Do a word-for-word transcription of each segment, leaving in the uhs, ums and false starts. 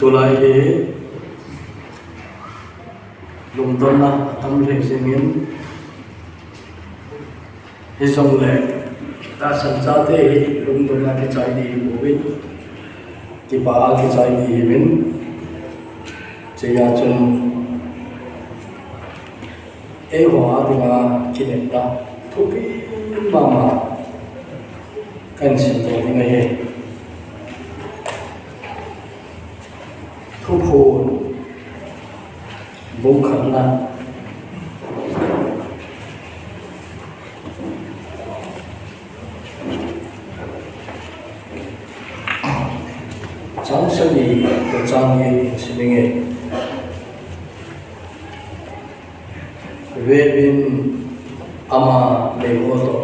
Tulai hi lungdonna atam lheh jengin, hijongle tahsan chate hi lungdonna kichai ding hi pouvin, kipah a kichai ding ahiuvin, chuti a chun eiho a dinga kinepna thupi mama kahin simdoh ding ahi. Thuphon bung khatna, chang sagi toh chang get in sim inge. Vevin, ama meiho toh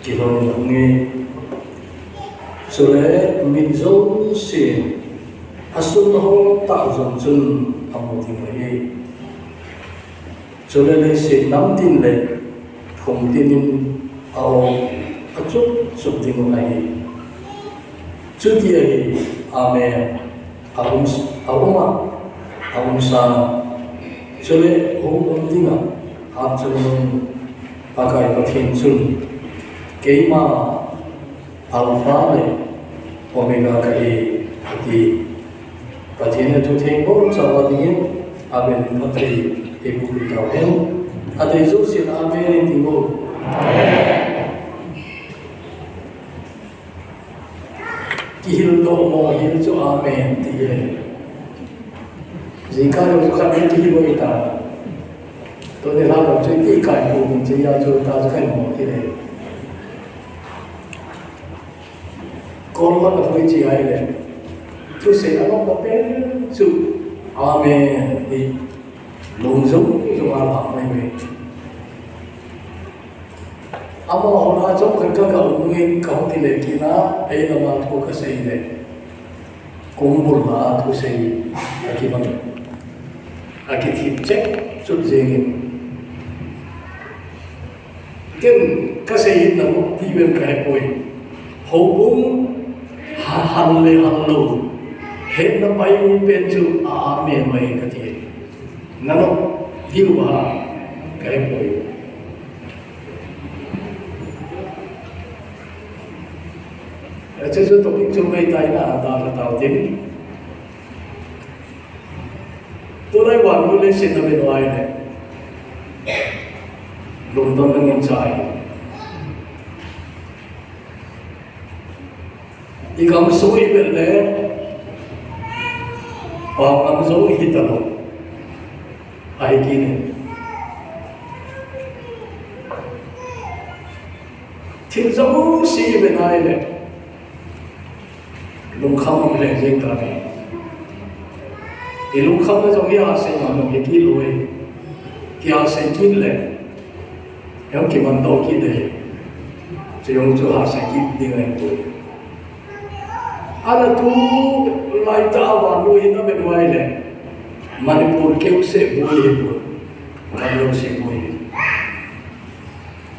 kilhonin ahunge, chule min jousen asunna ho tah jong chun amu ding ahi. Chule leiset namtin le phungtin in a-o achup chup ding u ahi. Chuti ahi. Amen. Aum, aum a, aum sang, chule hung um dinga hatchungnung Pakai Pathen chun, "Keima Alpha le Omega kahi," ati. Pathen in athu theng bou chauva dingin amen in phatthei eiboh peh tauhen. Adei jousen amen in ti o. Kihil doh mo hil chu amen ti e. Jingkah jong chu khat in kihil u ahitai. Tuni lha jong chu ikai pu min chu ya chu ta chu khat mo ti e. Kol lam a thu iche ahile, thusei anomna pen chu amen hi lung jong jong a lhah mai mai. Amaho lah a chomkhat ka ga um in ka hung kile kit a, ei lama thu ka sei le, kong bul lah a thusei akibang, akithip chek chut jengin. Ken ka sei hih na ti ven ka hepoi. Houbung ha-, hal le hal lou, hetna pai pen chu a, amen mai ka ti. Nanop diu ham ka hepoi. Ache chu topic chu mai tai na, a dalha tau tin. Tulai vannoi leiset na ve uva ahile, lungdon na ngen chai. I gam sung i vet le, pang gam jong i hita lou. Ahi kit in. Thil jouse i vet ahile, lungkham um lheh jeng tan ahi. I lungkham na jong i hasei ngam lou hi kit lou e. Kihasei kit le, jong kimandoh kit e. Chu jong chu hasei kit ding ahi poi. Ana tulai tah a vannoi hi na vet uva ahile, Manipur keuseh boi hi poi. Gam jouse boi hi.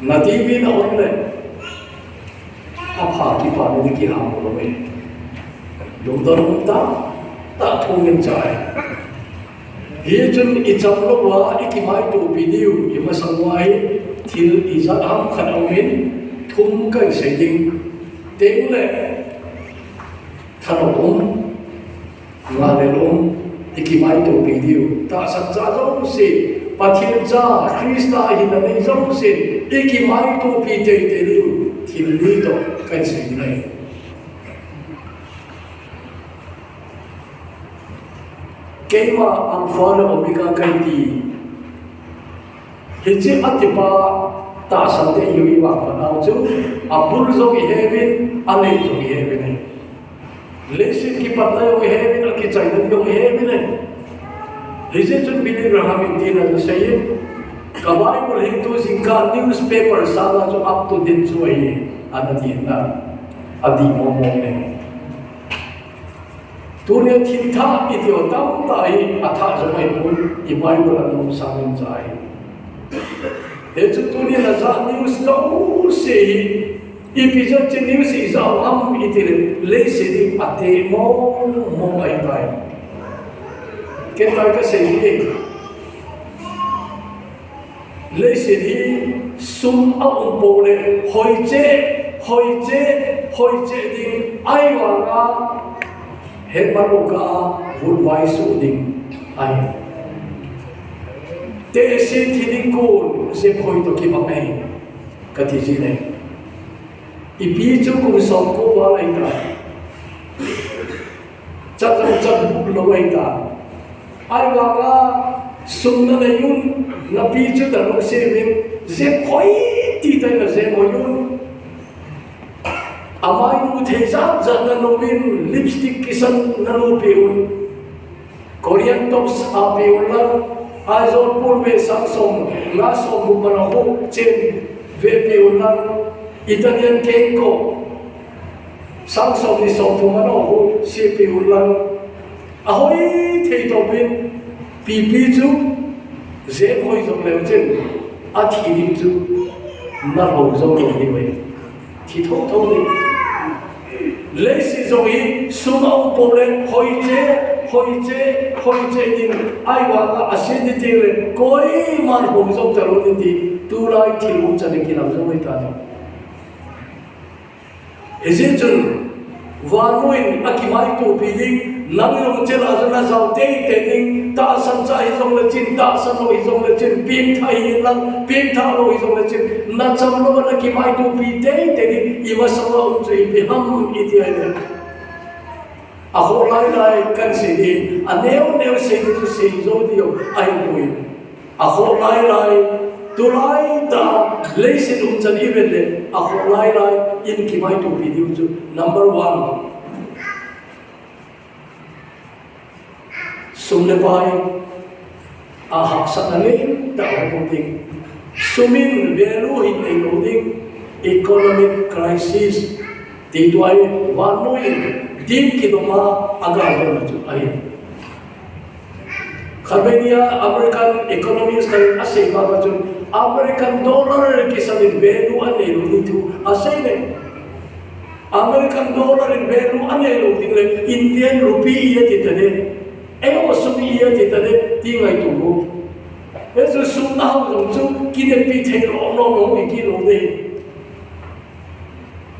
Na T V na on le, apha kipana ding kiham lou e. Lungdon um tah tah thu ngen chai. Hichun i cham louva i kimaitopi diu i masang uva hi thil ijat ham khat aum in, thum kahin sei ding. Teng le, thanop um, ngahlel um, i kimaitopi diu. Tahsan cha jouse, Pathen cha, Christa hinna nei jouse, i kimaitopi teitei diu. Thil li toh kahin sei ding ahi. Keima Alpha le Omega kahi ti. Hiche atipa tahsan te i vang phat nau chu, abul jong i heuvin, anei jong i heuvin ahi. Leiset kipatna jong i heuvin, akichaina jong i heuvin ahi. Hijeh chun Billy Graham in tina chu asei in, ka Bible hi tu jingkah newspaper sanga chu up to date chu ahi, ana tina. Adih mong mong in ahi. Tunia thil thah i ti ho tamtah hi athah jong ahipon, i Bible a nom sangin cha ahi. Hichu tunia najah news jouse hi, ipi jeh a chu news i jah u ham i ti le, leiset hi ateh mong mong ahitai. Ken tai kasei hi. Leiset hi sum a um pou le, hoiche, hoiche, hoiche ding, ahivanga, hetman uka a, vutvai suh ding, ahi. Tehse thi ding kon, jep hoi toh kibang ahi, kati jin e. Ipi chu kum som ko val ahi ta. Chat jong chat buk lou ahi ta. Ahivanga sum nanei un, napi chu dalou seuvin, jep hoi ti tai najep hoi un. Amainu thei jat jat nanu vin, lipstick kisan nanu pe un. Korean tops a pe un lang, Aizawl pon ve sang som, nga som buk man a khu chen ve pe un lang, Italian keng ko, sang som ni som thum man a khu se pe un lang. Ahoi thei tobin, pipi chu, jep hoi jong leu chun, athi ding chu, nalhou jou lou diu ahi. Thi thotho ding. Leiset jong hi sum a um pou le, hoiche, hoiche, hoiche ding, ahivanga ase ding tile, koiman hou jou talou ding ti, tulai thil umchan in kilang jou ahi ta ding. Hijeh chun, vannoiyin akimaitopi ding, nang jong chel a jong najao teitei ding, tahsan cha hijongle chun, tahsan lou hijongle chun, pengtha hilang, pengtha lou hijongle chun, nacham louva nakimaitopi teitei ding, imasanga um chu ipi ham iti ahile. Akhoh lailai kahin sei ding, aneo neo sei ding chu sei jou diu ahipoi. Akhoh lailai, tulai tah, leiset umchan ivet le, akhoh lailai in kimaitopi diu chu number one. Sum le pai, ahaksatna neitah ahung ding. Sum in value hin neilou ding. Economic crisis, ti tua hi vannoiyin din kidom a, agaldom chu ahi. Khatvei nia American economist khat in asei banga chun American dollar kisan in value aneilou ding thu asei ne. American dollar in value aneilou ding le Indian rupee iti tadem. Eiho sum iti tadem ti ngaito u. Hichu sum nahao jong chu kinepi thei lou lou lou ikilou ding.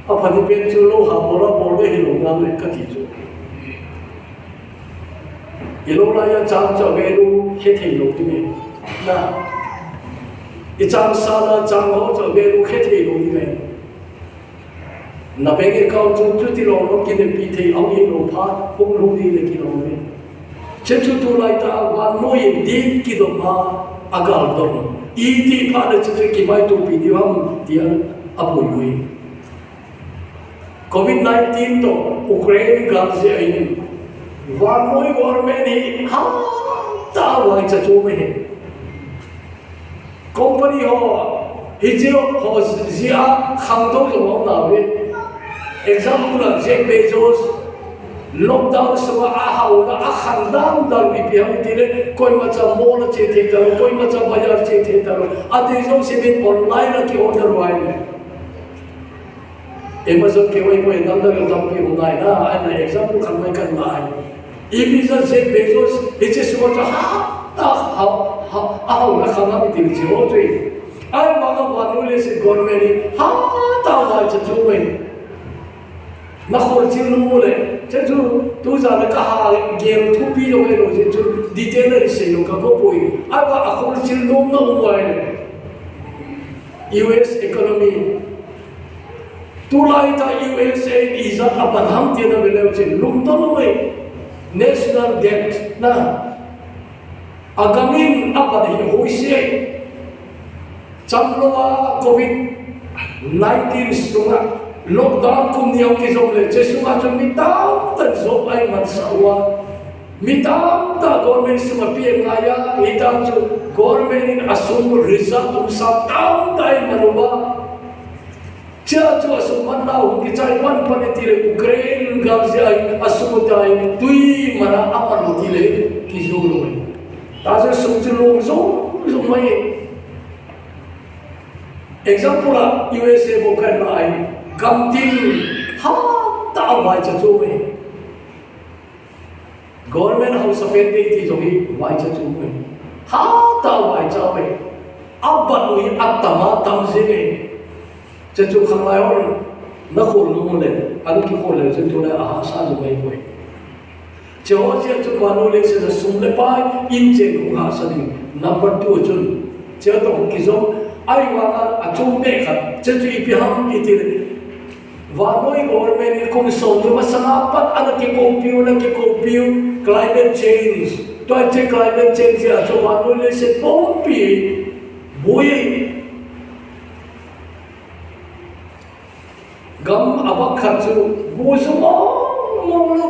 Aphatpen chu lou ha bol a bol ve hilou ngal le kati chu. Ilou laiya chang chu value hethei lou ding e. Na. Ichang sanga chang ho chu value hethei lou ding e. Na bank account chu chuti lou lou kinepi thei ahilou phat, hung lhung ding le kilou ve. Hichu tulai tah vannoiyin din kidom a, agaldom. Iti phat le hichu kimaitopi diu ham tia apuihui. Covid nineteen toh Ukraine gal jeh a hin vannoi government hi hatah a vaicha chu um e. Company ho, hiche ho jeh a khangtou jong aum nauve. Example a Jeff Bezos, lockdown sunga ahaona akhan dan dan ipi ham itile, koimacha mall a che thei talou, koimacha bazar che thei talou. Adei jouse min online a ki order uva ahile. Amazon keu ahipoi, namdang a tampi um nai na, ahina example khat mai kan ngai. Ipi jeh a Jeff Bezos, hiche sunga chu ha, ha, ha, ha, ahaona khang ham itile hiche ho chu. Ahivanga vannoi leiset government hi hatah a vaicha chu um e. Na kholchil nom u le, hiche chu tujan a kaha gel thupi lou hilou jeh chun detail a isei lou kago poi. Ahivang a kholchil nomna um uva ahile. U S economy. Tulai tah U S A in ijat a pan ham tia na ve leu chun lungdon um e. National debt na. Agam in apan hi hoise. Chamlou a Covid nineteen sunga lockdown kum ni ahung kijom le, hiche sunga chun mi tamtah in job ahin mansah uva. Mi tamtah government sum api angai a, hitia chu government in asum reserve umsa tamtah ahin man uva. Hichea chu asum manna hung kichai pan pan e tile Ukraine gal jeh a asum u tai tui mana aman u tile kijou lou e. Tua chu sum chu long jong jong mai e. Example a U S A bou kahin lah e, gamtin hatah a vaicha chu um e. Government hausa pen te ti jong hi vaicha chu mai. Ha ta vaicha mai. Aban u hi atam a tam jing e. Che chu khanglai hon na khol nu le, anu kikhol le chu tulai a hahsa jong mai poi. Che ho che chu vannoi leiset a sum le pai in che nu hahsa ding. Number two chun. Che to kijong ai vanga achom be khat. Che chu ipi ham iti le. Vannoi government in kum som ni masanga pat ana kikoupiu, ana kikoupiu, climate change. Tua che climate change a chu vannoi leiset pumpi bui. Gam abang khat chu bu chu mong mong lo.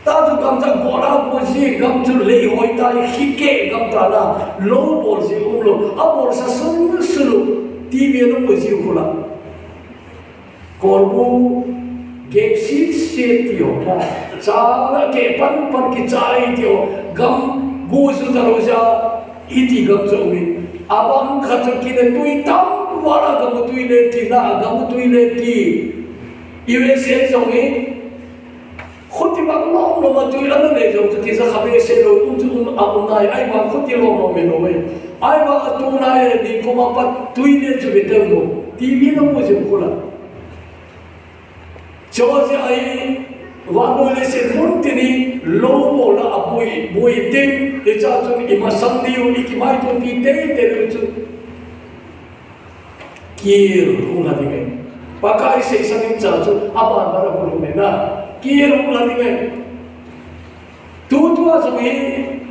Ta chu gam chu bol a bu ji, gam chu lei hoi ta, hi ke gam ta na, lo bol ji um lo. A bol sa sun sun lo. T V a lo bu ji u la. Kolbu, gate seat seat ti ho ta. Chang la ke pan pan kichai ti ho. Gam gu su ta lo ja, iti gam chu min. Abang khat chu kile tui tam, wala gam tui le ti na, gam tui le ti. U S A jong hi, khuti bang lom lom a tui ana le jong chu ti ja kha be se lo, um chu um a um nai, ai bang khuti lom lom me lo me. Ai bang a tu nai le ni ko ma pat tui le chu be te lo. T V lo mu chu kula. Georgia hi, vannoi leiset mun tin hi, lo bolna a bui, bui tin, hiche a chun i masang diu, i kimaitopi teitei diu chu. Kil hung lha ding e. Pakai seisang in cha chu, aban ban a hung lhung e na. Kil hung lha ding e. Tutua jong hi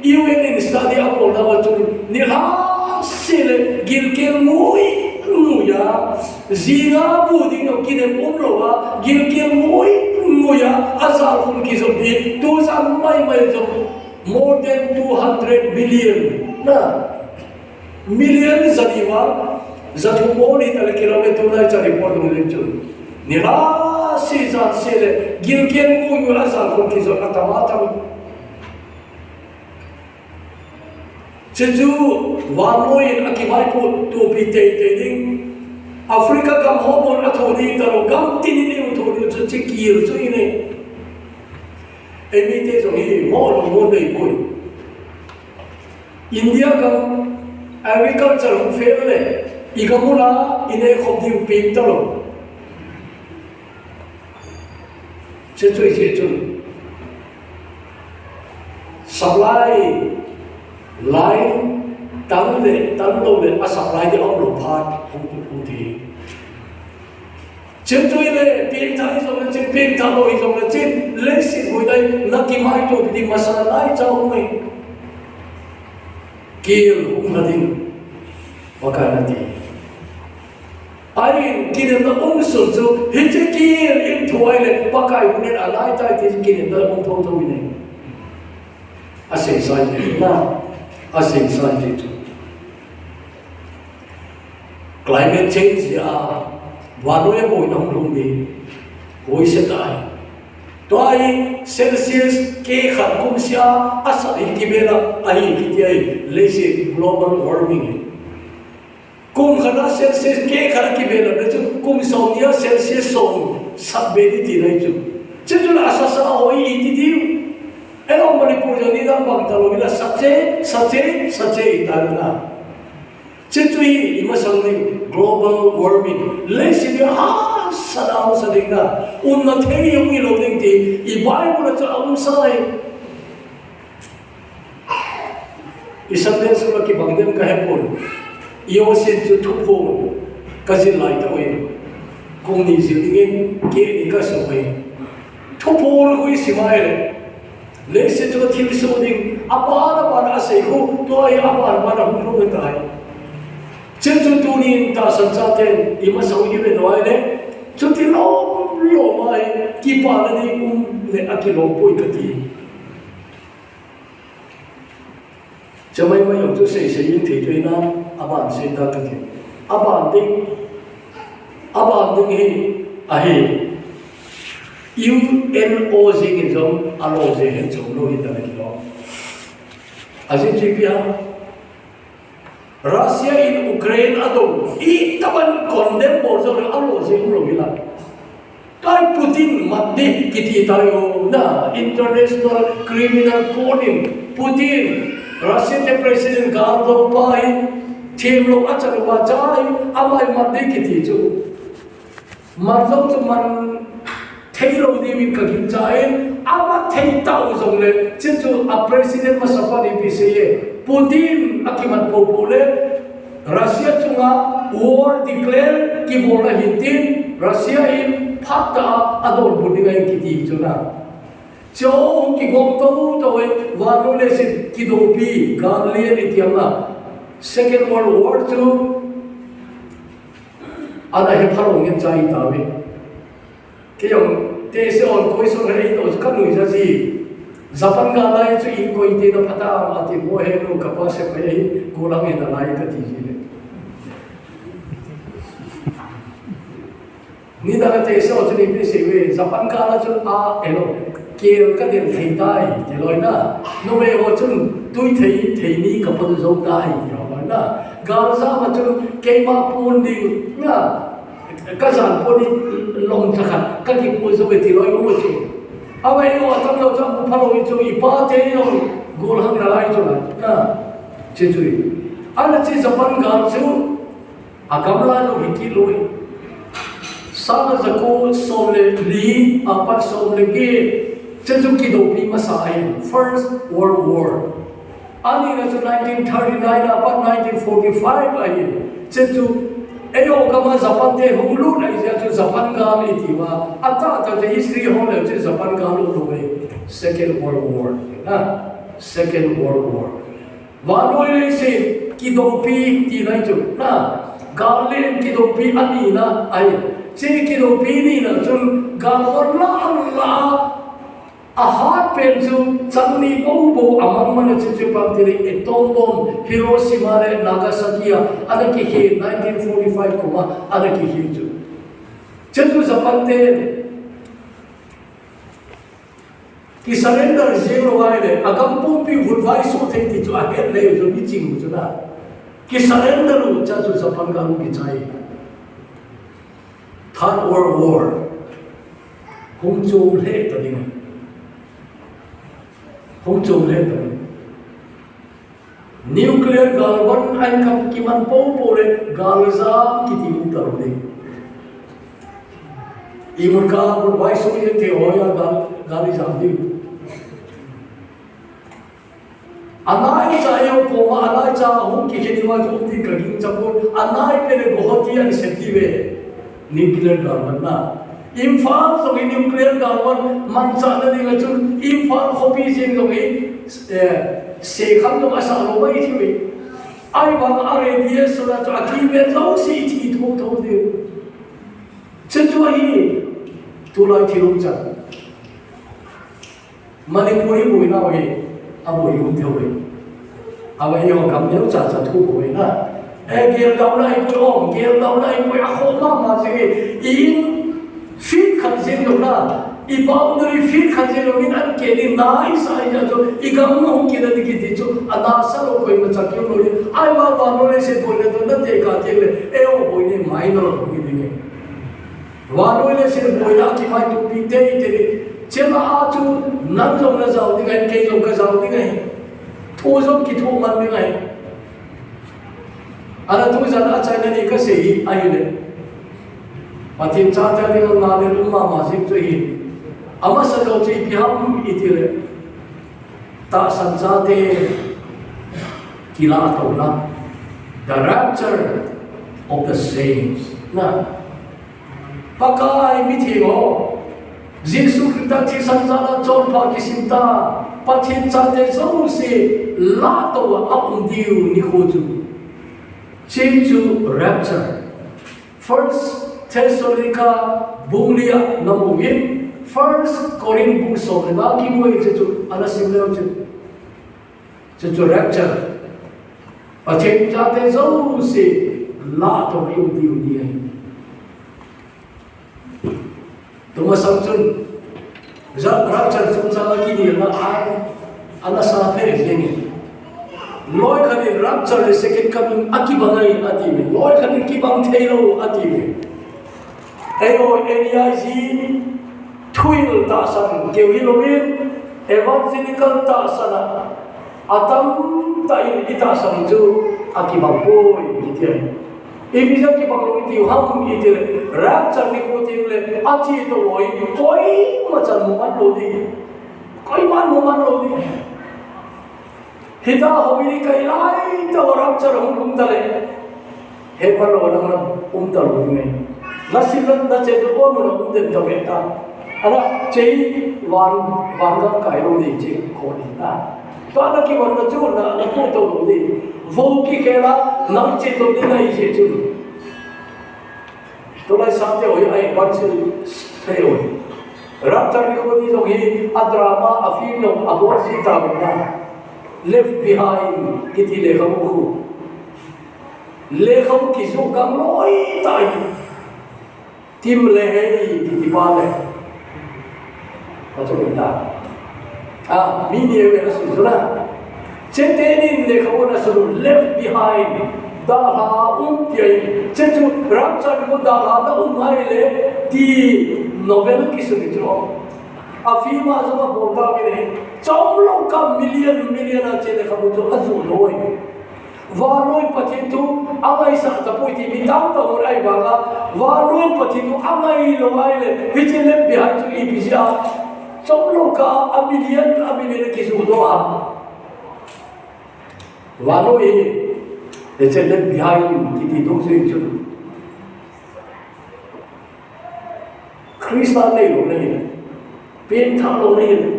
U N in study a bolna uva chun nilhah seh le gilkel ngui ngui a, jinga bu ding jong kinem um lou a, gilkel ngui ngui a, ajal khun kijot hi tujan mai mai jong more than two hundred million na. Million jani uva, jathum bol hita le kilometer lai cha report dong le chun. Nilhah seh jan seh le, gilkel ngui ngui a jal khun kijot atam atam. Chuchu, vannoi in akivaipoh topi teitei ding. Africa gam ho bou a thou ding talou, gam tin in i thou ding chu, chu kil chu i nei. Eimi te jong hi, mo lo mo nei poi. India gam agriculture hung fail le, i gam u la, i nei khop diu pen talou. Che chu i che chun. Supply line tang le, tang lou le, a supply ding um lou phat, hung, hung ti. Chin tui le, pengtha hi jong le chin, pengtha lou hi jong le chin, leiset huidai, na kimaitopi ding masa lai chau mai. Kil hung na ding, Pakai na ti. Ahin, kinemna um sun chu, hiche kil in thuai le, Pakai hung in a lai tai ti kinemna um thou thou in e. A seisai ti na, a seisai ti chu. Climate change a, vannoi a boina hung lhung ni, boise tai. Tua hi Celsius ke khat kum sia a sa hi kibela ahi kiti ahi, leiset global warming hi. Kum khat a Celsius ke khat a kibela le chu kum som ni a Celsius som sat be ni ti nai chu. Chu chu la sa sa hoi i ti diu. Elo Manipur jong ni dang bang ta lou ila sa che, sa che, sa che i ta na. Chuchu hi i masang ding global warming. Leiset hi a sa dau sa ding na. Umna thei jong i lou ding ti. I Bible a chu a um sa e. I Sunday school a kibang dem ka he pon. I osin chu thuphon ka jil lai ta ui. Kong ni jil ding in ke ni ka so ui. Thuphon hui si mai le. Leiset chu thil so ding, aban aban a sei khu, tua hi aban aban a hung lhung tai. Chun chu tunin tahsan chaten i masa u i ve lou le, chuti lom lom a hi kipana ding um le a kilom poi ka ti. Chamai mai jong chu sei sei in thei thei na, aban sei ta ka ti. Aban ding, aban ding hi ahi. U N O jing in jong a lo je hen chom lo hi ta le lo. A jin chi pia. Russia in Ukraine a do. I taban condemn bol jong a lo je um lo hi la. Ai Putin mat ding kiti tai o na, International Criminal Court in Putin, Russia te president gal do pa hi thiem lou a chan uva chai, amai mat ding kiti chu. Mat lou chu man thei lou ding in ka gingcha in, ama thei tau jong le, chu chu a president masa pa ni pi se ye, Putin a kimat po po le, Russia chunga war declare kibol ahi tin, Russia in phat ta a, a donbut ding ahi kiti chu na. Chu hung kigong to to e, vannoi leiset kidopi, gal lian i tiam na. Second World War chu, ana he phalou ngen chai ta ve. Kei jong, te se on koi so he to ka nui ja ji. Japan gal lai chu in koi te na phat a, a ti mo he no ka pa se pa he, ko lang he na lai ka ti ji le. Ni da te se on chu ni pe se ve, Japan gal a chu a elo. Kel ka den thei tai, ti loi na. Numei ho chun tui thei, thei ni ka pon zo tai, ti loi na. Gal jam a chun keima pon ding na. Ka jan po ni lom cha khat, ka kipu zo ve ti loi mo chu. Awe o atam lo cha mu phalou chu i pa te lo gol hang na lai chu na. Na, che chu. Ana chi Japan gal chu, a gamla lo hi ki loi. Sanga jako som le li, a pat som le ki. Che chu kidopi masa ahi, First World War. Ani na chu nineteen thirty-nine a pat nineteen forty-five ahi. Che chu, ei o kama Japan te hung lut ahi jeh chu Japan gal i ti ma. Ata ta te history ho le chu Japan gal lo lo ve. Second World War. Na, Second World War. Vannoi leiset kidopi ti nai chu. Na, gal len kidopi ani na ahi. Che kidopi ni na chun gal war la la. A hat pen chu chang ni bo bo a mang man a chu chu pang ti le atom bomb Hiroshima le Nagasaki a ana kihe nineteen forty-five kum a ana kihe chu. Chu chu Japan te ki surrender jing lo ai le a gam pumpi vut vai so thei ti chu a het le chu mi ching chu na. Ki surrender u cha chu Japan gal u kichai. Third World War. Hung chom le ta ding. Hung chom le ta ding. Nuclear galvan an kam kiman po po le gal jam kiti um ta lo ding. I mun ka mun vai so ye te ho ya gal, gal jam ding. Anai cha yo koma, anai cha hung ki khe ni ma chu ti ka ging cha po. Anai pe le bohoti an se ti ve. Nuclear galvan na. Imphal jong hi nuclear galvan man cha na ding a chun Imphal khopi jeng jong hi, eh, se kham jong a sa lo mai thi ve. Ai vang a radiation a chu a ki ve lo si thi tho tho ding. Chu chu hi tulai thi lo cha. Manipur hi boina u hi, a boi um thei u hi. A boi hi gam neo cha cha thu boina. E gel dau lai poi om, gel dau lai poi a khom mama jing hi. In feet khat jing lo na. I boundary feet khat jing lo in an ke ni na i sa i ja chu. I gam na hung kina ni kiti chu. A na sa lo koima cha keu lo hi. Ai ma ba lo le se boina to na te ka te le. E o boi ni mai no lo ki ni. Vannoi leiset boina kimaitopi tei tei. Chema a chu nang jong na jao ding ahi, kei jong ka jao ding ahi. Thu jong kithu man ding ahi. Ana tu jan a chaina ni ka sei hi ahile. Pathen chate ding a nga le lum mama jing chu hi. Amasa jong chu ipi ham i ti le. Tahsan chate kilah touna. The rapture of the saints. Na. Pakai mitheng ho. Jesu Christa thisan jal a chonpha kisim ta. Pathen chate jouse lahtou a um diu nikho chu. Hiche chu rapture. First Thessalonica bung li a namu in, First Corinth bung som le nga kimu in hiche chu ana sim leu chu. Hiche chu rapture. Pathen chate jouse lahtou a um diu ni ahi. Tumasang chun, ja, rapture chungchang a kinelna a, ana sa thei jeng e. Loi khat in rapture le second coming a kibang ahi ati uve. Loi khat in kibang thei lou ati uve. Eiho N E I G thuhil tahsan keu hilouvin, evangelical tahsan a, atamtah in itahsan chu akibang poi, iti ahi. Ipi jeh a kibang lou itiu ham itile, rapture nikho teng le, achetou ho hi koima chan mu man lou ding. Koiman mu man lou ding. Hitia houin kailai tah a rapture hung um tale, he man lou nang nang um talou ding ahi. Nasim na, nachetou ho mun a um den tave ta. Ana, chei van, van gam kai lou ding, chei kho ding ta. Tua nakivon na chu na, napoh tou lou ding. Vo kikhel a, nang chetou ding nahi jeh chun. Tulai sangte ho hi a advance thei u. Rapture nikho ti jong hi a drama, a film jong abol ji tauvin na. Left Behind kiti lekhabu khu. Lekhabu kijoh gam loi tah hi. Tim LaHaye kiti pa le. Achu ta. A, mi ni ve na sun chu na. Chetenin lekhabu ana sun u, Left Behind. Dalha a um ti ahi. Chechu rapture nikho dalha a um ngai le ti novel kisun chu. A film a jong abol tauvin ahi. Chomlou kah million, million a che lekhabu chu ajoh lou ahi. Vannoi Pathen thu angaisah tapoi ti mi tamtah um ahi vang a, vannoi Pathen thu angai lou ahile, hiche Left Behind chu ipi jeh a, chomlou kah a million, a million a kijoh doh a. Vannoi hi, hiche Left Behind kiti dungjuiyin chun. Christa neilou nahi le, pengthah lou nahi le,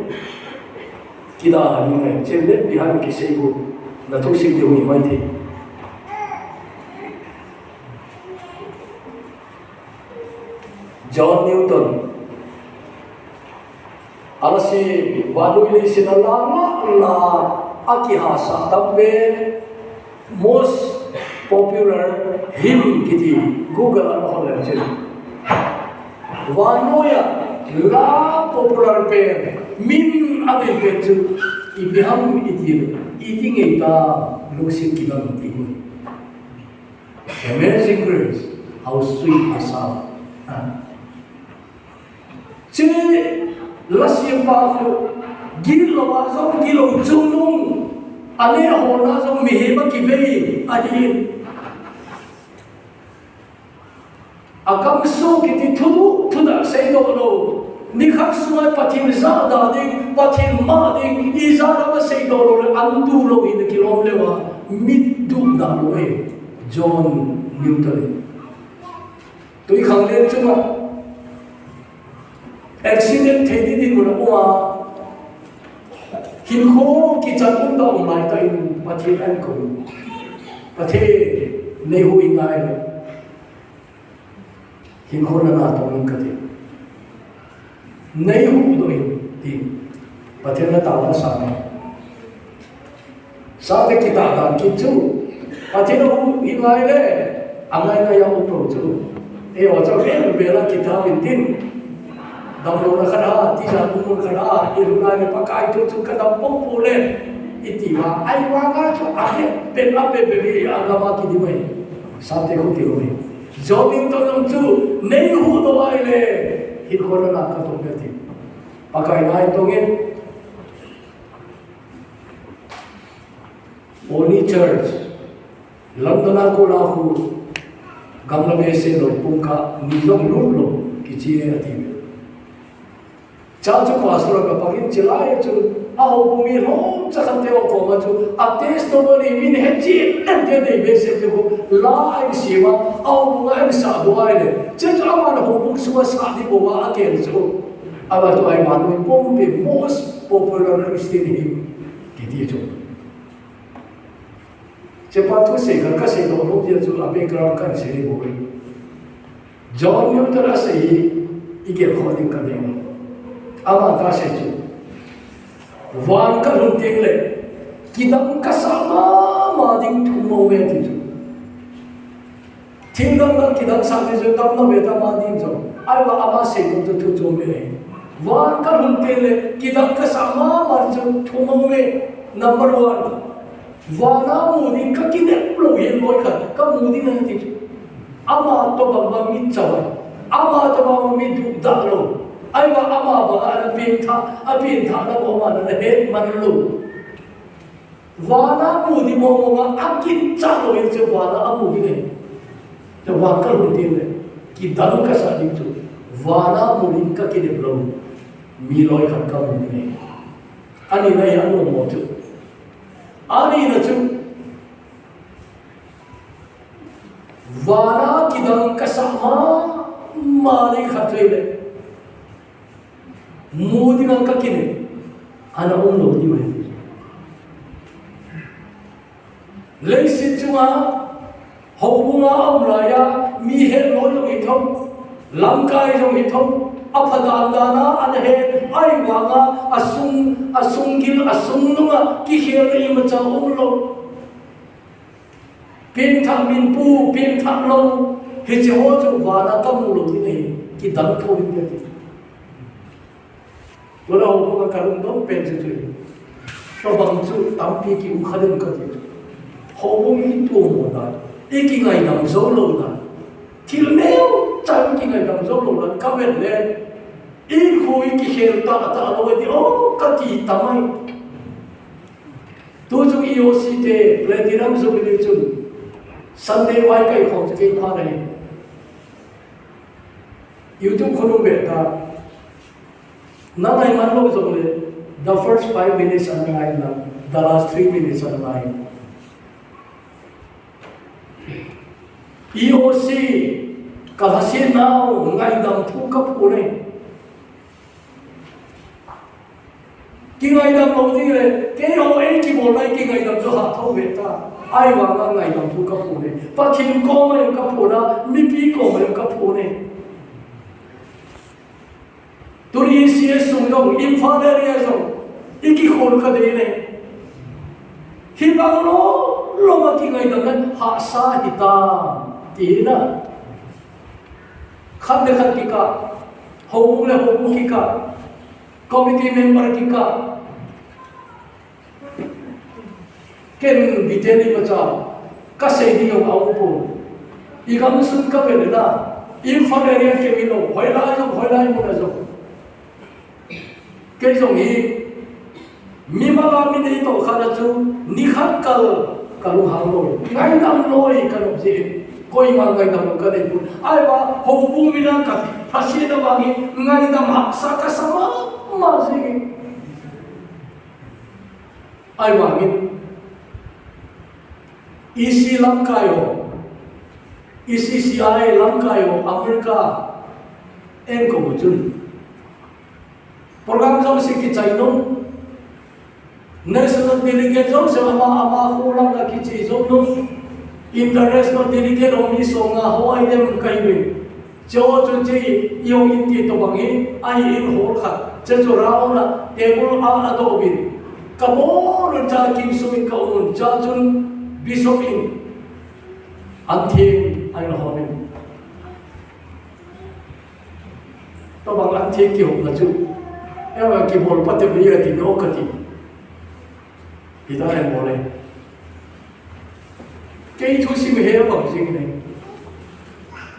kidalha ding ahi, hiche Left Behind kisei khu, na thusim diu hi mai thei. John Newton, ana sei, vannoi leiset a la la la, akihahsah tam pen, most popular hymn kiti Google a nahol le chun. Vannoi a la popular pen, min amin pen chu ipi ham iti, iti ngei ta lungset kidang ti. Amazing Grace, how sweet the sound. Ah. Hiche la siampa khu, gitlou a jong gitlou chungnung, aneh aholna jong mihem a kivei ahi. Akamsoh kiti thudoh, thudoh seidoh lou. Nikhat sunga Pathen jahda ding, Pathen mah ding, ijat ham aseidoh lou le, an duh lou hina kilom leuva, mit duh da lou e. John Newton. Twikhanglen chunga accident thei ding ding mun a um a, hinkho kichat um ta um lai tah in Pathen ahin kou. Pathen, neihuh in ngai le, hinkho nana tong in kati. Neihuhdoh in, ti. Pathen in atao asang e. Sate kitah dan kit chu. Pathen ahuh in ngai le, angai ngai a um lou chu. Eiho chu vel vel a kitah uvin tin. Damlouna khat a, tijat mun khat a, i lhun ngai le Pakai thu chu kadam poupou le. Iti uva, ahivanga chu ahet pen, ahet pen hi agam a kidim ahi. Sate khu kilou ahi. John Newton jong chu, neihuhdoh ahile, hinkho nana katong e ti. Pakai in ahin tong in. Only church, London a kona khu, gamla behseh lou, pumkhat ni jong lut lou, kiche e ati. Chua chu pastor a kapang in, chulai a chu, a houbung mi lhomcha khat te ho koma chu, a testimony min hetchet lheh te nei behseh te khu, la ahin sem a, a houbung a ahin sahdoh ahile. Chuche chu aman houbung sunga sah ding bou a akel chu. Ama chu ahivang in pumpi most popular Christian hymn kiti chu. Hichepa thusei khat kasei nom nom jeh chu a background kahin sei bou e. John Newton asei hi igel khoh ding kadei. Aman asei chu, van kalhun teng le, kidang kasah mama ding thum aume ati chu. Thil dang dang kidang sah ding chu tam nave tam a ding chu. Ahivang ama seinom chu thu chom e. Van kalhun teng le, kidang kasah mama ding chu thum aume. Number one. Vana mu ding kakinep lou hin loi khat, kamu ding ahi ti chu. Ama tobang bang mitchao ahi. Ama tobang mi duhdah lou. Ahivang ama banga ana pengthah, apengthah na bou ama ana het man lou. Vana mu ding mong mong a, akicha lou in chu vana amu ding ahi. Chu van kalhun teng le, kidang kasah ding chu, vana mu ding kakinep lou mi loi khat kamu ding ahi. Ani na hi anom mo chu. Ani na chu, vana kidang kasah mama ding khat chu ahile, mu dinga kakinep, ana um lou ding ahi. Leiset chunga, houbunga aum laiya, mi het lou jong hi thou, lamkai jong hi thou, apha dan dan a ana het, ahivanga, asung, asung gil, asung nunga, kikhelna imacha um lou. Pengthah min pu, pengthah lou, hiche ho chu vana kamu lou ding ahi, kidang thou ding ahi. Tuna houbung a kalungdong pen chu chu. Tobang chu tampi kium kha ding kati chu. Houbung i tumo dan, i kingaidam jou lou dan, thil neocha i kingaidam jou lou dan kavet le, i khu i kikhel tah tah lou ti, o, kati tamai. Tu chung E O C te Platinum Jubilee chun Sunday vai kaikhom chu kei pha ahi. YouTube khonung ve ta. Na ngai man lou jongle, the first five minutes ana ngai in lang, the last three minutes ana ngai in. E O C, kalhasetnau ngaidam thu kaphon e. Kingaidam lou ding le, keiho ei kibolna i kingaidam chu hah thou ve ta. Ahivanga ngaidam thu kaphon e. Pathen koma jong kaphon a, mipi koma jong kaphon e. Tuni E C S sung jong, Imphal area jong, i kikhol kha ding e. Hibang lou, lou a kingaidam le hahsa hita, tina. Khat le khat kikah, houbung le houbung kikah, committee member kikah. Ken detail imacha kasei ding jong aum pon. I gamsung kavet le na, Imphal area keu hilou, hoilai jong, hoilai mun a jong. Kei jong hi, mimal a min eitoh khat a chu, nikhat kal, kalunghang loi, ngaidam loi kanop jeh in, koima ngaidam lou kanei pon. Ahivang, houbung min a kalhasetna vang hi, ngaidam hahsa kasa mama jeh in. Ahivangin, E C lamkai ho, E C C I lamkai ho, America, eikou chun. Program jouse kichai nom, national delegate jouse ama, ama kho langa kiche jou nom, international delegate ho mi som nga ho ahi dem kahiuvin. Chuche chu che, i hung in ti tobang hi, ahi in hall khat. Chuche chu round a, table a adoh uvin. Kabol un cha kimsung in kaum un, chuche chun Bishop in, an theng ahin hon in. Tobang an theng kihopna chu, eiho kibol pate uvin ati nom kati. Hita en bol e. Kei thusim hi abang jing ne.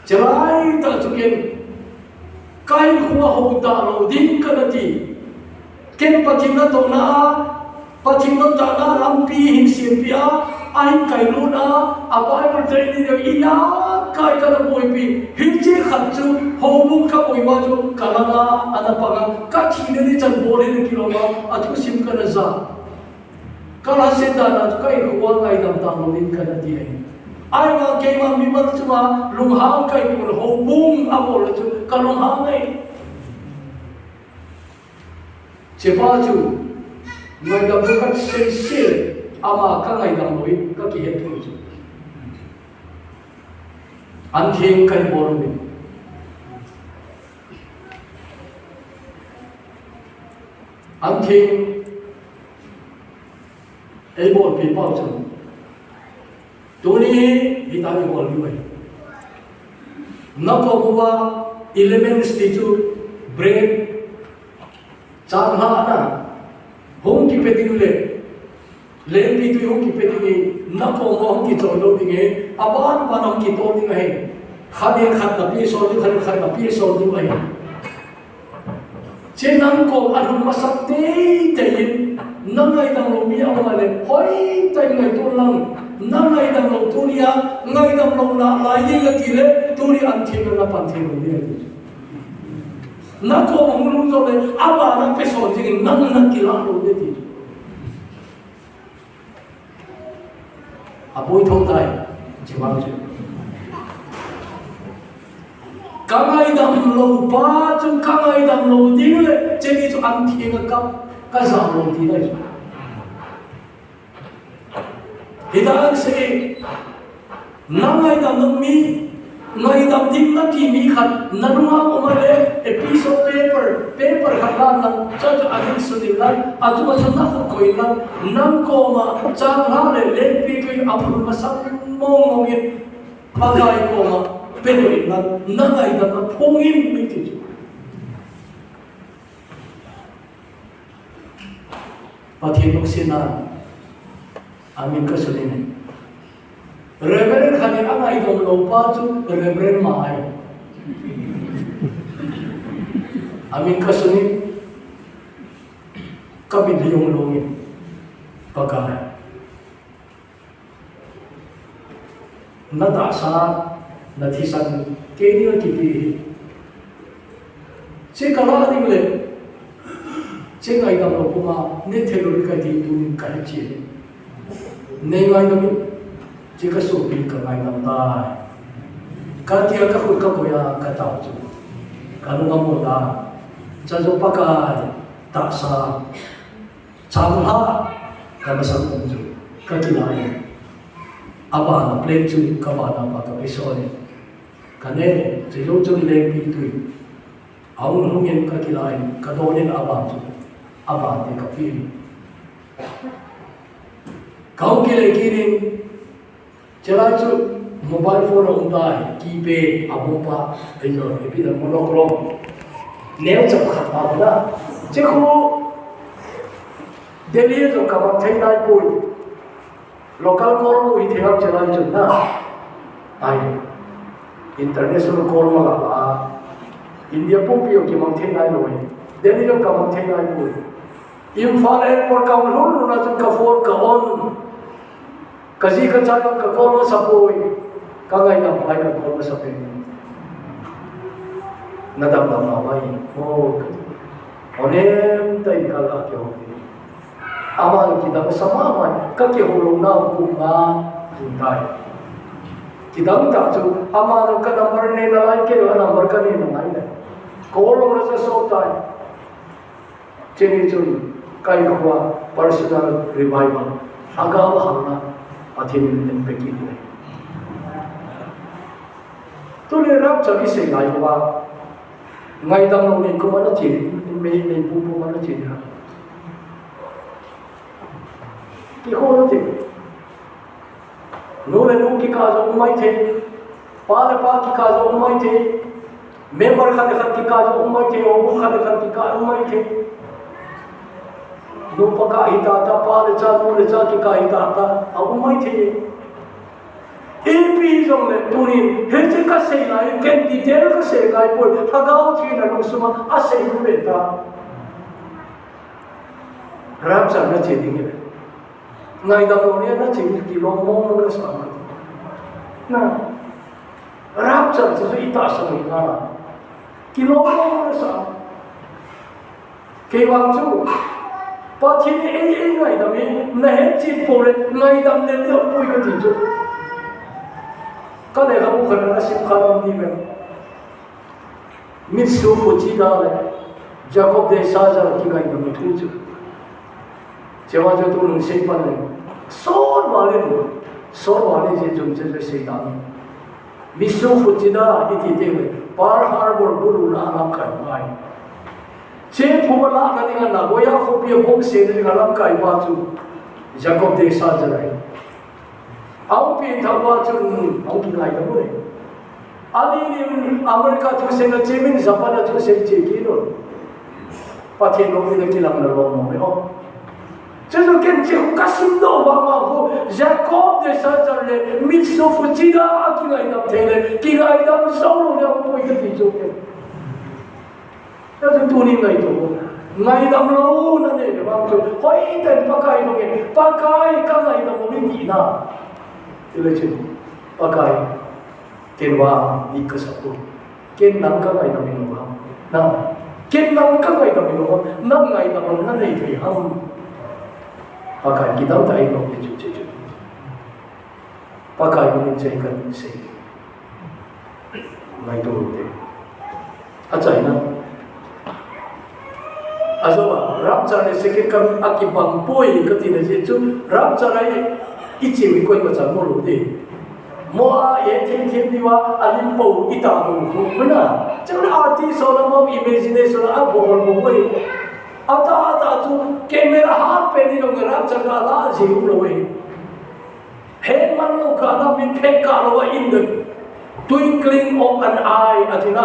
Chelai tah chu ken, kahinkho a houdah lou ding kana ti. Ken Pathen natohna a, Pathen natohna lampi hin sempeh a, ahin kailut a, a Bible training ding a ijakai kana boipi. Hiche khat chu houbung kaboi uva chu kalanga ana panga, kathina ni chan bol hina kiloma, athusim kana ja. Kalhaset dan a chu kahinkho a ngaidam tah lou ding kana ti ahi. Ahivang keima mimal chunga lunghang kahi pon, houbung abol a chu kalunghang e. Chepa chu ngaidam lou kasei sel, ama kangaidam lou in kakihet lou chu. An theng kahin bol uvin. An theng eibolpi pau chun, tuni hi hita ibol diu ahi. Nakom uva elements ti chu bread, changlhahna, hung kipe ding le, lengpitwi hung kipe ding e, nakom uva hung kichoi lou ding e, aban ban hung kitol ding ahi. Khat in khat na pi sol ding, khat in khat na pi sol ding ahi. Che nang kom a lhun masat teitei in, na ngaidam lou mi a um a le, hoitah in ngaito lang, na ngaidam lou tunia, ngaidam louna lai ding ati le, tuni an thim na pan thei lou ding ati. Na kom a hung lhung jou le, a bana pe sol ding in, nang na kilah lou ding ati. A boi thou tai, chi vang chu. Ka ngaidam lou pa chu ka ngaidam lou ding le, cheni chu an theng a ka, ka ja lou ti lai chu. Hita an se, na ngaidam lou mi, ngaidam ding na ti mi khat, na lunga um a le, a piece of paper, paper khat la nang, cha chu a hin sun in lang, a chu a chu na khut koi in lang, nang koma, chang la le, lengpi koi a phun masang mong mong in, Pakai koma, pe koi in lang, na ngaidam na phung in, mi ti chu. Pathen lungsetna, amin ka sun in. Reverend khat in a ngaidam lou pa chu Reverend ma ahi. Amin ka sun in. Ka mit lung lung in. Pakai. Na tahsa, na thisan, kei dinga kipe hi. Che ka la ding le, che ngaidam lou puma, ne thei lou ding ka ti tunin ka he che. Nei ngaidam in, che ka sopi ka ngaidam tai. Ka tia ka khut ka koi a ka tao chu. Ka lung a mo ta. Cha jo Pakai, tahsa. Chang ha, ka masang um chu, ka kilah in. A bana plate chu, ka bana pa ka pe sol in. Ka ne, che jou chun lengpi tui. A hung hung in ka kilah in, ka don in a ban chu, a ban te ka pe in. Ka hung kile kit in, Chelai chu mobile phone a um tai, keypad, a bung pa, ei jo, ei pi da monochrome. Neo chap khat pa na. Che khu Delhi jo ka mang thei nai pui. Local call mu hi thei ham chelai chu na. Ai. International call ma la la. India pumpi jo ki mang thei nai loi. Delhi jo ka mang thei nai pui. Imphal airport ka hung lhun lhun a chun ka phone ka on. Ka ji ka cha ka call masa poi. Ka ngaidam pai ka call masa poi. Na dam dam na mai. Oh, ka ti. Onem ta in ka la ke ho. Ama kidang sa ma mai. Ka ke ho lo na ku ma. Kin tai. Kidang ta chu ama ka number ne na lai ke number ka ne na lai. Call lo na sa so tai. Cheni chun, ka in a personal revival, lhagao halna, Pathen in eipe kit e. Tuni rapture i sei lai uva, ngaidam lou nei kum a na che, nei, nei pum pum a na che ha. Kihou na ti. Nu le nu kikah jong um maithei. Pa le pa kikah jong um maithei. Member khat le khat kikah jong um maithei. Houbung khat le khat kikah um maithei. Nupa kah hita ta, pa le cha, nu le cha kikah hita ta, a um maithei. Ipi jongle tunin, hiche ka sei lai, ken detail ka sei lai poi, Lhagao Theng in a lungsunga, a sei u ve ta. Rapture na che ding e. Ngaidam lou nia na che kilom mong mong na sa. Na. Rapture chu i tahsan u hi na. Kilom mong mong na sa. Kei vang chu. Pathen in ei, ei ngaidam e, na het chet pou le, ngaidam le le poi ka ti chu. Ka lekhabu khat a sim kha lom ni ve. Mitsuo Fuchida le Jacob de Souza kingaidam thu chu. Chua chu tu nung sei pan le. Sol vale tu. Sol vale je jum che je sei ta ni. Mitsuo Fuchida iti te le. Pearl Harbor bulu na lamkai mai. Che phu la na ni na Nagoya khopi a bomb se ni na lamkai pa chu. Jacob de Souza le. Ahung pi thah uva chun, ahung kingaidam u le. Ani nin America thusei na che min Japan a thusei che kit un. Pathen lungset a kilang na lom mong e o. Chuchu ken chu kasim doh vang a khu, Jacob de Satan le mitsoh fu chida a kingaidam thei le, kingaidam jou lou le apoi kati chu ken. Chuchu tuni ngaito. Ngaidam lou na nei le vang chu, hoitah in Pakai bang e, Pakai kangaidam lou iti na. Tile chu, Pakai, ken vang it kasa poi. Ken nang kangaidam in lou ham. Na, ken nang kangaidam in lou ham. Nang ngaidam na nei thei ham. Pakai kidang tah in lou ti chu chu chu. Pakai min in chai kan sei. Ngaito te. Achaina. Ajou a, rapture le second coming akibang poi kati na jeh chu, rapture a i, iche u hi koima chan mo lou de. Mo a, e thim thim diu a, alim pou ita mo khu na. Chule artist ho na mo imagination a bol mo mo. Ata ata chu camera hat pen ni long rapture ka la ji u lou e. He man lou ka na min phet ka lou a in the twinkling of an eye, ati na.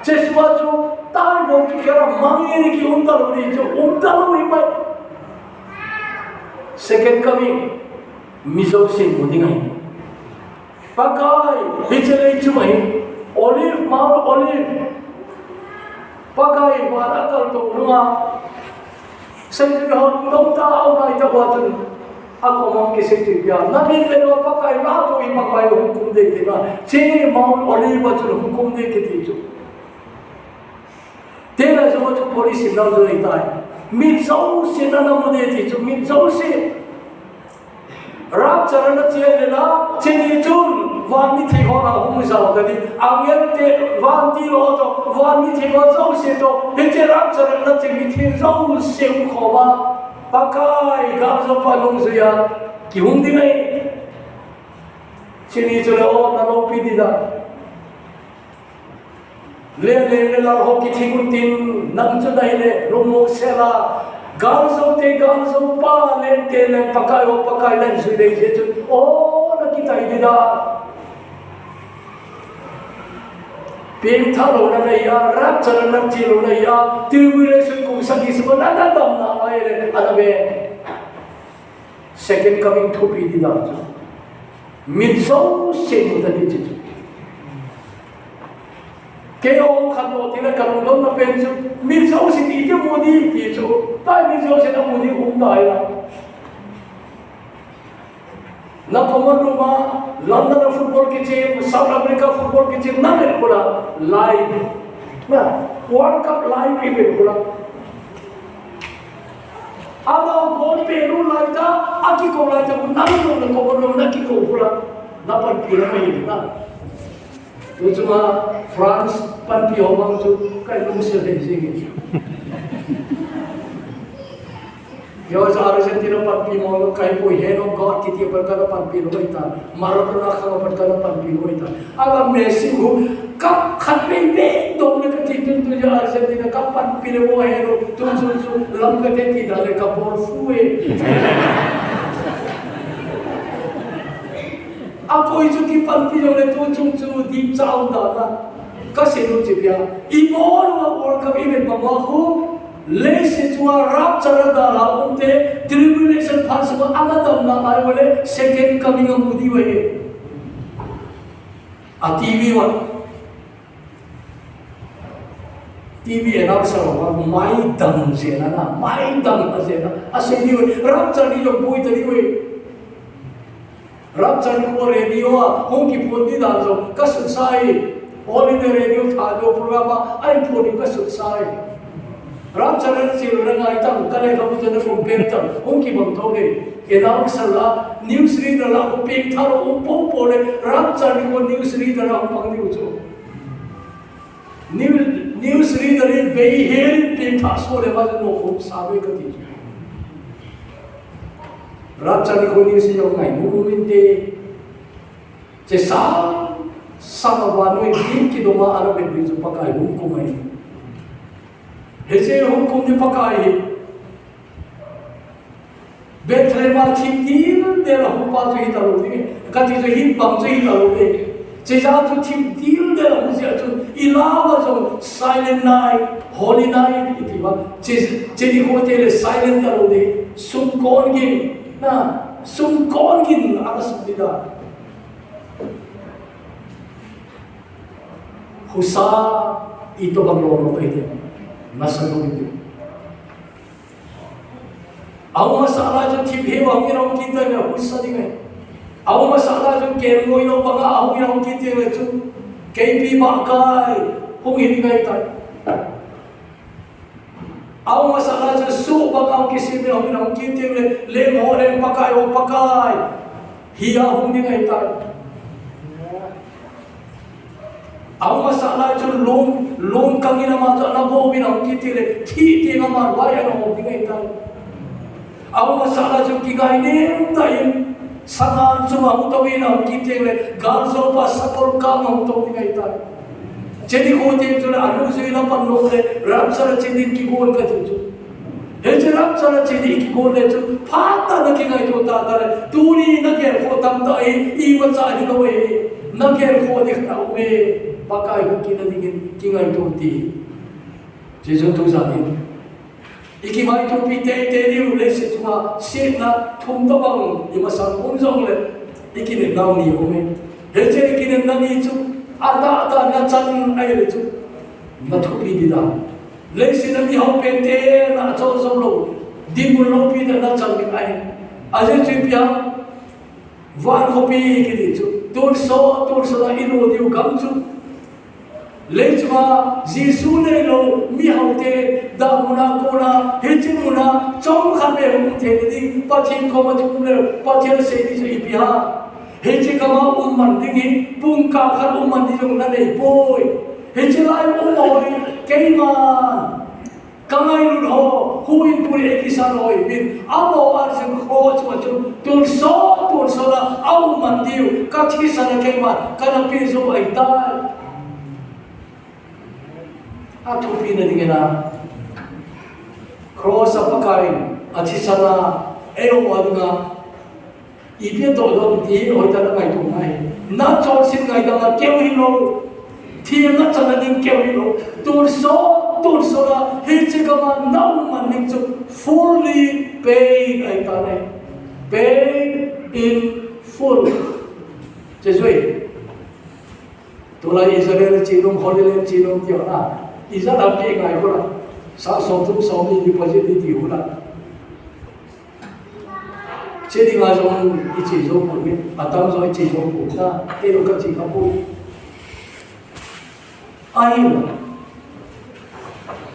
Chesua chu tai lou ki kera mang e ni ki um ta lou ni chu, um ta lou hi mai. Second coming, mi jousen mu ding ahi. Pakai, hiche lei chu ahi. Olive, Mount Olive. Pakai, van a kal to nunga. Seijui ho lungdong tah a um lai tah uva chun, akom a kisei chu ipi a, na min le na Pakai na toh i Pakai hung kum ding kiti na, che Mount Olive a chun hung kum ding kiti chu. Tela jong chu police in nang jong i tai. Min jousen ana mu ding ti chu, min jousen. Rapture ana che le la, cheni chun, van mitheng ho na hung jao ta ding. Angel te, vantil ho toh, van mitheng ho jouse toh, hiche rapture ana che mitheng jouse hung khom a, Pakai, Galjoupa nungjui a, kihung ding ahi. Cheni chu le o, na loupi ding da. Leng leng le lal ho kithing un tin, nang chu nai le, lungmong sel a. Galjou te, Galjoupa, leng te, leng Pakai ho, Pakai leng jui dei jeh chun. O, na kitai ding da. Pengtha lou na nei a, rapture na che lou na nei a, tribulation kum sagi sima na, na damna ngai le, ana ve. Second coming thupi ding dan chu. Min jousen mu ta ding chu. Kei hung khat lou ti le ka lungdon na pen chu. Min jousen iti mu ding ti chu. Tai min jousen amu ding um tai la. Na common room a, London a football kichep, South America football kichep, na vet khu la, live. Na, World Cup live i vet khu la. Ama goal pelu lai ta, akikou lai ta, na lo na ko lo na kikou khu la, na panpi la mai na. Tu chunga France panpi ho bang chu, kai lungset le jing. Yo, Argentina panpi mo lo, kai poi, hand of God kiti pan kana panpi lo mai ta. Maradona kha pan kana panpi lo mai ta. Aba Messi hu, cup khat pe pe dong le kati tun tu ya Argentina cup panpi le mo he lo, tun sun sun lam kati ti da le ka bol fu e. Apoi chu kipanpi jong le tu chung chu dip chau da na. Kasei nom chu ipi a. I bol uva World Cup i vet bang uva khu. Leiset chunga rapture a dalha um te, tribulation phat sunga ana damna ngai uva le, second coming a mu diu ahi. A TV uva. TV announcer uva, maidang jeng a na, maidang a jeng a, asei diu ahi, rapture ni jong boi ta diu ahi. Rapture ni khu radio a, hung kiphon di dan jong, ka sutsa e, All India Radio Thadou program a, ahin phon di ka sutsa e. Rapture ni chu na ngai tam, ka le ka bu te na compare tam, hung kibang thou e. Announcer la, news reader la, hung pengtha lou, hung pong pong le, rapture ni khu news reader la, hung pang diu chu. News, news reader in bei hel in pengtha so le va no ko sa ve kati. Rapture ni khu news yo ngai mu min te. Che sa, sa ma va no in kidoma ana be ni chu Pakai hung kum ahi. Hiche hung kum ni Pakai hi. Bethlehem a thim dildel a hung pa chu hita lou ding. Kati chu him bang chu hita lou ding. Cheja chu thim dildel a hung jeh chun Ilama jong silent night, holy night iti ba. Che, che ni ho te le silent ta lou de. Sumkon gin. Na, sumkon gin ana sum di da. Husa itobang lom lom pai de. Nasa lom de. Auma sala chu thip he wa hung in hung kit le husa ding e. Auma sala chu kem ngoi lo banga hung in hung kit le chu. Keipi ba kai hung hi ding ahitai. Auma sala chu su banga hung kisim le hung in hung kit le le mo le Pakai o Pakai. Hi a hung ding ahitai. Auma sala chu lung, lung kangin ama chu ana bo bin hung kit le, thi ti ama vai ana hung ding ahitai. Auma sala chu kingai nem ta in, sangan chu hung to in hung kit le, gal jo pa sakol ka hung to ding ahitai. Che ni ho te chu le, anu jui na pan no le, rapture che din kigol ka ti chu. Hiche rapture che ni kigol le chu, phat tah a na kingaito ta ta le, tuni na gelkhoh tamtah hi, imacha hilou e, na gelkhoh ding na um e, Pakai hung kit na dingin kingaito ti. Jesu thu jan in. I kimaitopi teitei diu leiset chunga setna thum tobang i masang um jongle, i kinepnau ni um e. Hiche i kinepna ni chu, atah atah na chan ahile chu, na thupi di dan. Leiset a mihao pen te na chol jom lou, dinmun loupi te na chan ding ahi. Ajeh chu ipi ham, van khopi kiti chu, tonsot, tonsot a i lut diu gam chu. Leichunga Jesu neilou mihao te, damun a kona, hiche mun a, chomkhat beh hung um thei ding, Pathen koma thum le, Pathen sei di chu ipi ham. Hiche gam a um man ding hi, pungkah khat um man ding jong na nei poi. Hiche lai um hoi, keiman. Ka ngailut ho, huhhingpu le kisan ho hi min, amaho a jing ho chu a chu, tonsot, tonsot a, a um man diu, ka thisan a keiman, ka na peh jou ahitai. A thupina dingin a, cross a Pakai in, a thisan a, eiho a dinga, Ipi a doh doh ti hi hoitah a ngaitom ngai. Na chonset ngaidam a keu hilou. Themna chan a ding keu hilou. Tonsot, tonsot a hiche gam a na um man ding chu fully paid ahitai. Paid in full. Hiche chu ahi. Tulai Israel chenom, Holy Land chenom ti na. Israel a pe ngai ko la. Sang som thum som ni deposit ni ti u la. Che dinga jong i che jou poi, atam jong i che jou poi, na, kei jong ka che kha poi. Ahi,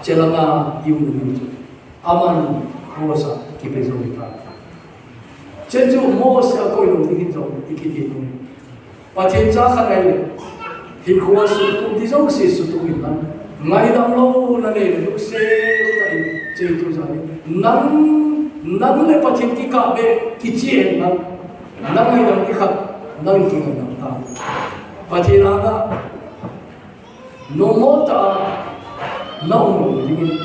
che langa i um ni chu. Aman, Mose a kipe jou ta. Che chu Mose a koi lou ding hin jong i kiti nu. Pathen cha khat ahile, hinkho a suhtup ding jouse suhtup in lang. Ngaidam louna nei le, lungset tah in, che tu jong in. Nang, nang le Pathen kikah beh, kichih in lang. Nang ngaidam ding khat, nang kingaidam ta. Pathen anga, nommo tah a, na um lou ding in.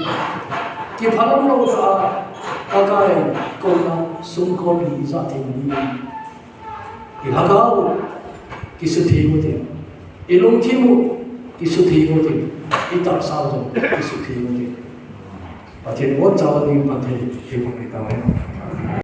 Kiphalam lou tah a, Pakai koma sumkon hi ja thei ding in. I lhagao u, kisutheng u hite. I lungthim u, kisutheng u hite. I tahsa u jong, kisutheng u hite. Pathen in abonchauva ding in phatthei eiboh peh tauhen.